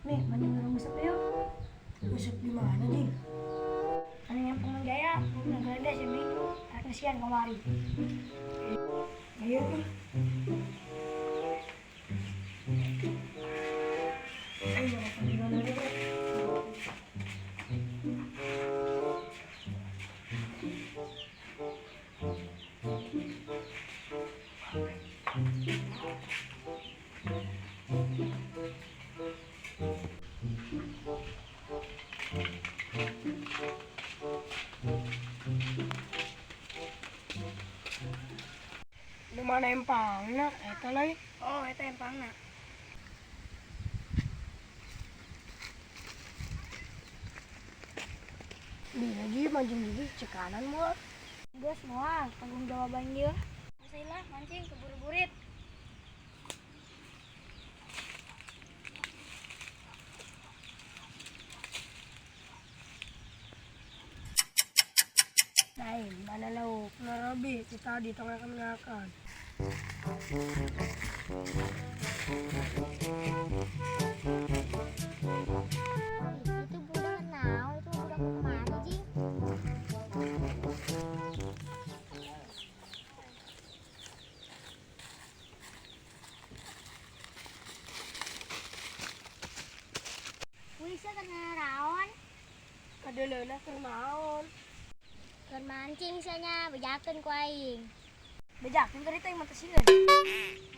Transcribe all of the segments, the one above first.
Nih, mancing orang nguseup yuk. Nguseup di mana, Jing? Anu empang Mang Jaya, udah gede sih, Mi. Arek ngeusian kamari. Ayo nih. Ayo, di mana aja, Bro? Di mana empangna? Eta lain. Oh, eta empangna. Di lagi mancing gigi cek kanan moal. Geus moal tanggung jawaban ieu. Lah mancing keburu burit. Lain, mana lauk? Narabi, kita di tengah kan ngakan. Itu budak naon? Itu budak mau kemana, Jing? Wih, sia keur naraon? Kadeleuna keur naon? Keur mancing sia nya, bejakeun ku aing. Bejakeun tadi teh mata sieun.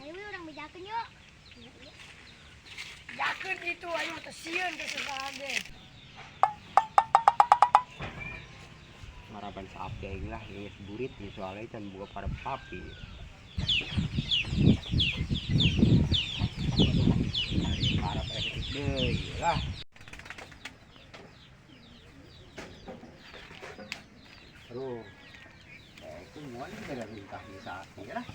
Ayo we urang bejakeun yuk. Yakeun itu ayo teh sieun teh sasaha. Maraban sapi aing lah geus burit nih soalnya can boga parab sapi. Parab efektif deui lah. Aduh, itu mual ini beda lintah di sapi lah.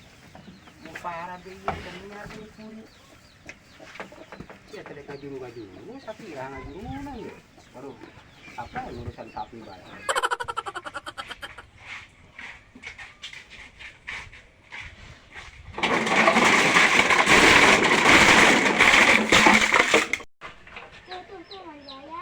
Mau parab deui can nyari burit. Ya tadi ngajuru sapi lah ngajurunan ya. Aduh, apa yang urusan sapi bae? Tuh, tuh, tuh, Mang Jaya.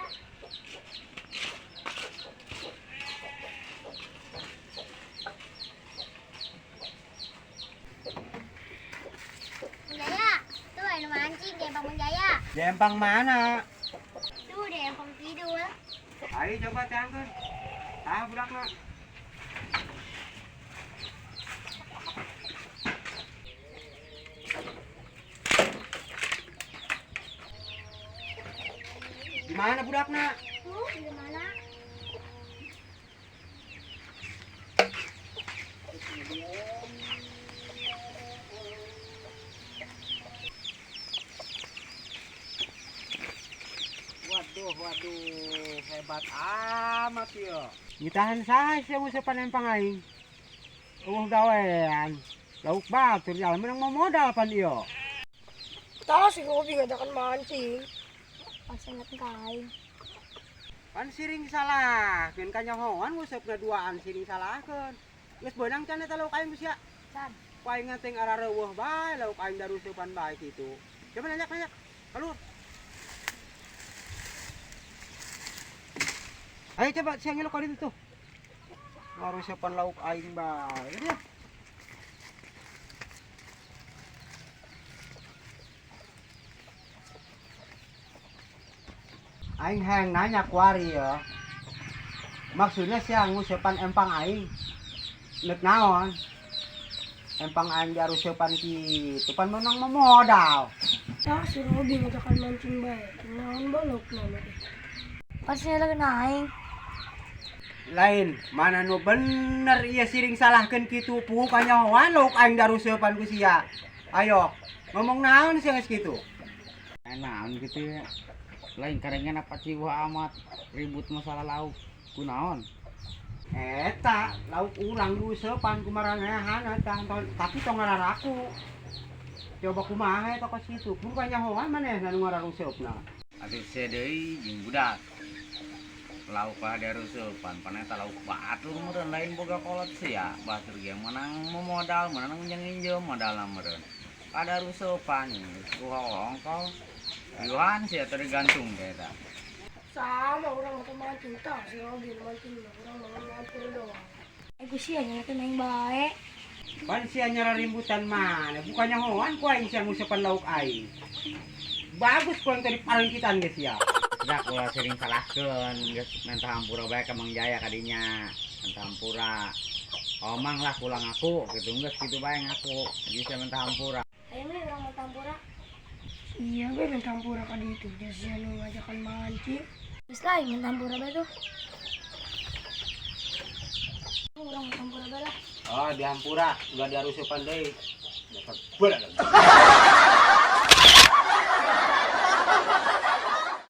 Mang Jaya, tuh anu mancing di empang Mang Jaya. Di empang mana? Tuh di empang kidul. Ayo coba teangkeun. Ah budakna. Di mana budakna? Tuh, di mana? Waduh, waduh, hebat amat yo. Ditahan saha sia ngusepan empang aing. Eueuh gawean. Lauk batur jalan menang mau modal pan ieu. Tah si Gobi ngajakan mancing. Pas inget ka aing. Pan siring salahkeun kanyahoan nguseupna duaan siring salahkeun. Geus beunang can eta lauk aing sia. Can. Ku aing ngateng arareuweuh bae lauk aing daruseupan bae kitu. Coba nanyak-nanyak. Keluar. Ayo coba siang ngelok kali itu tuh. Ngarusepan lauk aing bae. Ya. Aing hayang nanya kuari ya. Maksudnya siang ngusepan empang aing. Nek naon? Empang aing diarusepan kitu pan meunang modal. Tah si Robi ngajakan mancing bae. Naon ba laukna mah teh? Pas nyalakeun aing. Lain, mana nu bener ieu siring salahkeun kitu puguh kanyahoan lauk aing daruseupan ku sia. Ayo, ngomong naon sia geus kitu? Naon gitu ya. Lain karengan apa ciwah amat ribut masalah lauk. Kunaon? Eta, lauk urang diuseupan ku maranehan eta, tapi tong ngararaku. Coba kumaha eta kos kitu? Puguh kanyahoan manehna nu ngararuseupna. Atuh sia deui jeung budak. Lauk lah daruseupan, pan eta lauk batur meureun lain boga kolot sia. Batur ge menang modal, menang nginjem modalna meureun. Kadarusepan geus ku hongkol. Yuhan sih atau digantung teh eta. Sama urang mah mancing tah si Robi nu mancing mah urang mah mancing doang. Aku sih hanya teh main bae. Pan sia nyararimbutan mana? Bukannya hoan ku aing sia ngusepan lauk aing. Bagus ku aing tadi palingkitan geus sia. Dak ulah sering salahkeun geus minta hampura bae ka Mang Jaya kadinya. Minta hampura. Omang lah pulang aku gitu geus kitu bae ngaku. Jadi saya minta hampura. Ayo we urang mah tampura. Iya be minta hampura ka ditu. Dia sia nu ngajakan mancing. Geus lah aing tampura bae tuh. Urang mah tampura bae lah. Oh, dihampura, ulah diarusupan deui. Dasar bola.